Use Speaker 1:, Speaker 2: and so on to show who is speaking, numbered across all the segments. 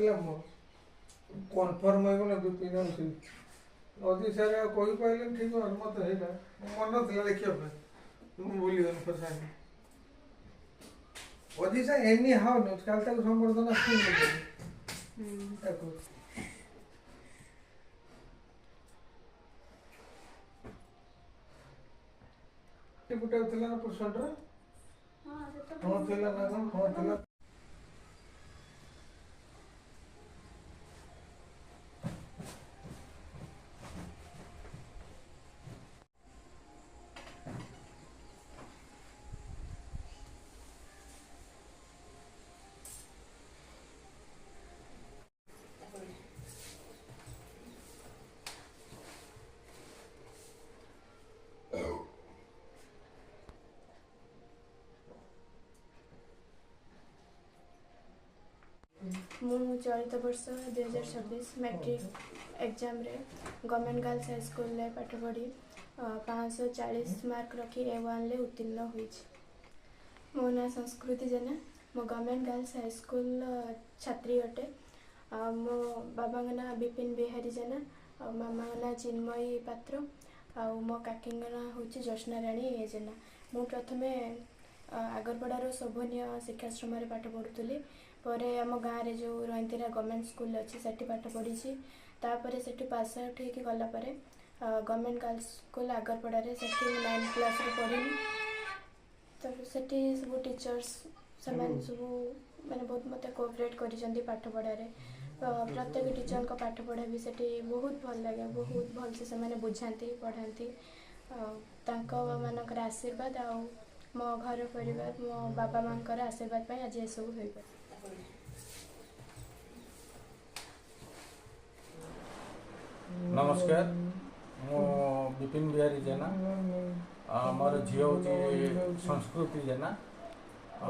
Speaker 1: ଥିଲା ମୋର କନଫର୍ମ ହେଇଗଲା ବିପିନ ଅଛି। ଅଜିତ ସାର୍ ଆଉ କହିପାରିଲେନି ଠିକ୍ ଭାବରେ ମୋତେ, ସେଇଟା ମୋ ମନ ଥିଲା ଦେଖିବା ପାଇଁ, ମୁଁ ଭୁଲିଗଲି। ଫସାଇନି ଅଜିତ ସାର୍ ଏନି ହାଉ ନ୍ୟୁଜ୍। କାଲି ତାକୁ ସମ୍ବର୍ଦ୍ଧନା ସ୍କୁଲରେ ଦେଲି ତାକୁ। ଗୋଟେ ଥିଲା ନା ପରସେଣ୍ଟରେ? ହଁ ଥିଲା ନା କ'ଣ? ହଁ ଥିଲା।
Speaker 2: ମୁଁ ଚଳିତ ବର୍ଷ 2026 ମ୍ୟାଟ୍ରିକ୍ ଏକ୍ଜାମ୍ରେ ଗଭର୍ଣ୍ଣମେଣ୍ଟ ଗାର୍ଲସ ହାଇସ୍କୁଲରେ ପାଠ ପଢ଼ି 540 ମାର୍କ ରଖି ଏ 1ରେ ଉତ୍ତୀର୍ଣ୍ଣ ହୋଇଛି। ମୋ ନାଁ ସଂସ୍କୃତି ଜେନା। ମୁଁ ଗଭର୍ଣ୍ଣମେଣ୍ଟ ଗାର୍ଲସ ହାଇସ୍କୁଲର ଛାତ୍ରୀ ଅଟେ। ଆଉ ମୋ ବାବାଙ୍କ ନାଁ ବିପିନ ବିହାରୀ ଜେନା, ଆଉ ମାମାଙ୍କ ନାଁ ଚିନ୍ମୟୀ ପାତ୍ର, ଆଉ ମୋ କାକିଙ୍କ ନାଁ ହେଉଛି ଜ୍ୟୋତ୍ସ୍ନାରାଣୀ ଜେନା। ମୁଁ ପ୍ରଥମେ ଆଗରପଡ଼ାର ଶୋଭନୀୟ ଶିକ୍ଷାଶ୍ରମରେ ପାଠ ପଢ଼ୁଥିଲି। ପରେ ଆମ ଗାଁରେ ଯେଉଁ ରଇନ୍ତିରା ଗଭର୍ଣ୍ଣମେଣ୍ଟ ସ୍କୁଲ ଅଛି, ସେଠି ପାଠ ପଢ଼ିଛି। ତାପରେ ସେଠି ପାସ୍ ଆଉଟ୍ ହେଇକି ଗଲା ପରେ ଗଭର୍ଣ୍ଣମେଣ୍ଟ ଗାର୍ଲସ ସ୍କୁଲ ଆଗରପଡ଼ାରେ, ସେଠି ମୁଁ ନାଇନ୍ଥ କ୍ଲାସ୍ରେ ପଢ଼ିଲି। ତାପରେ ସେଠି ସବୁ ଟିଚର୍ସ, ସେମାନେ ସବୁ ମାନେ ବହୁତ ମୋତେ କୋଅପରେଟ୍ କରିଛନ୍ତି ପାଠ ପଢ଼ାରେ। ପ୍ରତ୍ୟେକ ଟିଚର୍ଙ୍କ ପାଠ ପଢ଼ା ବି ସେଠି ବହୁତ ଭଲ ଲାଗେ। ବହୁତ ଭଲସେ ସେମାନେ ବୁଝାନ୍ତି, ପଢ଼ାନ୍ତି। ଆଉ ତାଙ୍କ ମାନଙ୍କର ଆଶୀର୍ବାଦ ଆଉ ମୋ ଘର ପରିବାର, ମୋ ବାବା ମାଆଙ୍କର ଆଶୀର୍ବାଦ ପାଇଁ ଆଜି ଏସବୁ ହୋଇପାରିଛି।
Speaker 3: ନମସ୍କାର, ମୁଁ ବିପିନ ବିହାରୀ ଜେନା। ମୋର ଝିଅ ହେଉଛି ସଂସ୍କୃତି ଜେନା,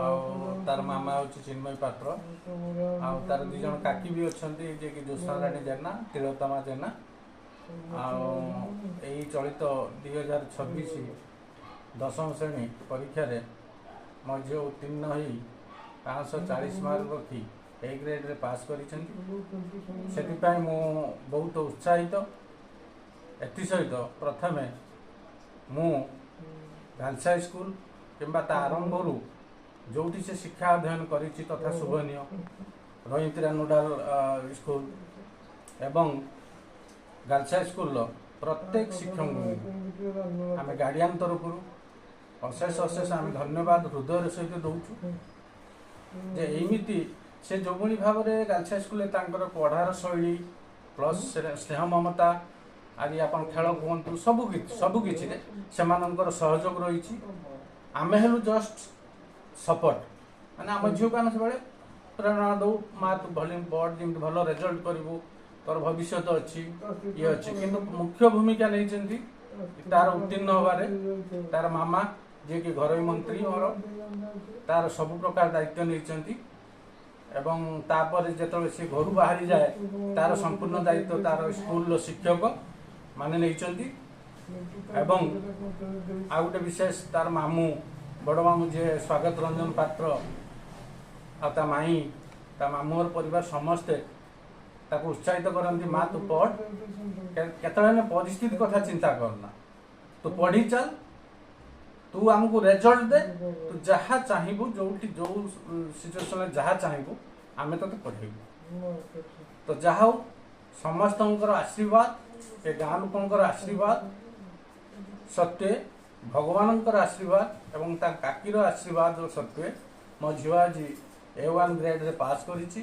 Speaker 3: ଆଉ ତାର ମାମା ହେଉଛି ଚିନ୍ମୟୀ ପାତ୍ର, ଆଉ ତାର ଦୁଇ ଜଣ କାକି ବି ଅଛନ୍ତି, ଯିଏକି ଜ୍ୟୋତ୍ସ୍ନାରାଣୀ ଜେନା, ତିଳୋତ୍ତମା ଜେନା। ଆଉ ଏଇ ଚଳିତ 2026 ଦଶମ ଶ୍ରେଣୀ ପରୀକ୍ଷାରେ ମୋ ଝିଅ ଉତ୍ତୀର୍ଣ୍ଣ ହୋଇ 540 ମାର୍କ ରଖି ଏ ଗ୍ରେଡ଼ରେ ପାସ୍ କରିଛନ୍ତି। ସେଥିପାଇଁ ମୁଁ ବହୁତ ଉତ୍ସାହିତ। ଏଥିସହିତ ପ୍ରଥମେ ମୁଁ ଗାର୍ଲସ ହାଇସ୍କୁଲ କିମ୍ବା ତା ଆରମ୍ଭରୁ ଯେଉଁଠି ସେ ଶିକ୍ଷା ଅଧ୍ୟୟନ କରିଛି, ତଥା ଶୁଭନୀୟ ରଇନ୍ତିରା ନୋଡାଲ ସ୍କୁଲ ଏବଂ ଗାର୍ଲସ ହାଇସ୍କୁଲର ପ୍ରତ୍ୟେକ ଶିକ୍ଷକଙ୍କୁ ଆମେ ଗାର୍ଡ଼ିଆନ ତରଫରୁ ଅଶେଷ ଅଶେଷ ଆମେ ଧନ୍ୟବାଦ ହୃଦୟର ସହିତ ଦେଉଛୁ ଯେ ଏମିତି ସେ ଯେଉଁଭଳି ଭାବରେ ଗାର୍ଲସ ହାଇସ୍କୁଲରେ ତାଙ୍କର ପଢ଼ାର ଶୈଳୀ ପ୍ଲସ୍ ସ୍ନେହ ମମତା ଆଦି, ଆପଣ ଖେଳ କୁହନ୍ତୁ, ସବୁ କିଛି ସବୁ କିଛିରେ ସେମାନଙ୍କର ସହଯୋଗ ରହିଛି। ଆମେ ହେଲୁ ଜଷ୍ଟ ସପୋର୍ଟ, ମାନେ ଆମ ଝିଅକୁ ଆମେ ସବୁବେଳେ ପ୍ରେରଣା ଦେଉ, ମା ତୁ ଭଲ ପଢ଼, ଯେମିତି ଭଲ ରେଜଲ୍ଟ କରିବୁ, ତୋର ଭବିଷ୍ୟତ ଅଛି, ଇଏ ଅଛି। କିନ୍ତୁ ମୁଖ୍ୟ ଭୂମିକା ନେଇଛନ୍ତି ତାର ଉତ୍ତୀର୍ଣ୍ଣ ହେବାରେ ତାର ମାମା, ଯିଏକି ଘରୋଇ ମନ୍ତ୍ରୀ ମୋର, ତାର ସବୁ ପ୍ରକାର ଦାୟିତ୍ୱ ନେଇଛନ୍ତି। ଏବଂ ତାପରେ ଯେତେବେଳେ ସେ ଘରୁ ବାହାରି ଯାଏ, ତାର ସମ୍ପୂର୍ଣ୍ଣ ଦାୟିତ୍ୱ ତାର ସ୍କୁଲର ଶିକ୍ଷକ ମାନେ ନେଇଛନ୍ତି। ଏବଂ ଆଉ ଗୋଟେ ବିଶେଷ, ତାର ମାମୁଁ, ବଡ଼ ମାମୁଁ ଯିଏ ସ୍ୱାଗତ ରଞ୍ଜନ ପାତ୍ର, ଆଉ ତା ମାଇଁ, ତା ମାମୁଁଘର ପରିବାର ସମସ୍ତେ ତାକୁ ଉତ୍ସାହିତ କରନ୍ତି, ମା ତୁ ପଢ଼, କେତେବେଳେ ହେଲେ ପରିସ୍ଥିତି କଥା ଚିନ୍ତା କରନା, ତୁ ପଢ଼ି ଚାଲ, ତୁ ଆମକୁ ରେଜଲ୍ଟ ଦେ, ତୁ ଯାହା ଚାହିଁବୁ, ଯୋଉଠି ଯୋଉ ସିଚୁଏସନରେ ଯାହା ଚାହିଁବୁ, ଆମେ ତତେ ପଢ଼େଇବୁ। ତ ଯାହା ହଉ, ସମସ୍ତଙ୍କର ଆଶୀର୍ବାଦ, ଏ ଗାଁ ଲୋକଙ୍କର ଆଶୀର୍ବାଦ ସତ୍ତ୍ୱେ, ଭଗବାନଙ୍କର ଆଶୀର୍ବାଦ ଏବଂ ତା କାକିର ଆଶୀର୍ବାଦ ସତ୍ତ୍ୱେ ମୋ ଝିଅ ଆଜି ଏ 1 ଗ୍ରେଡ଼ରେ ପାସ୍ କରିଛି।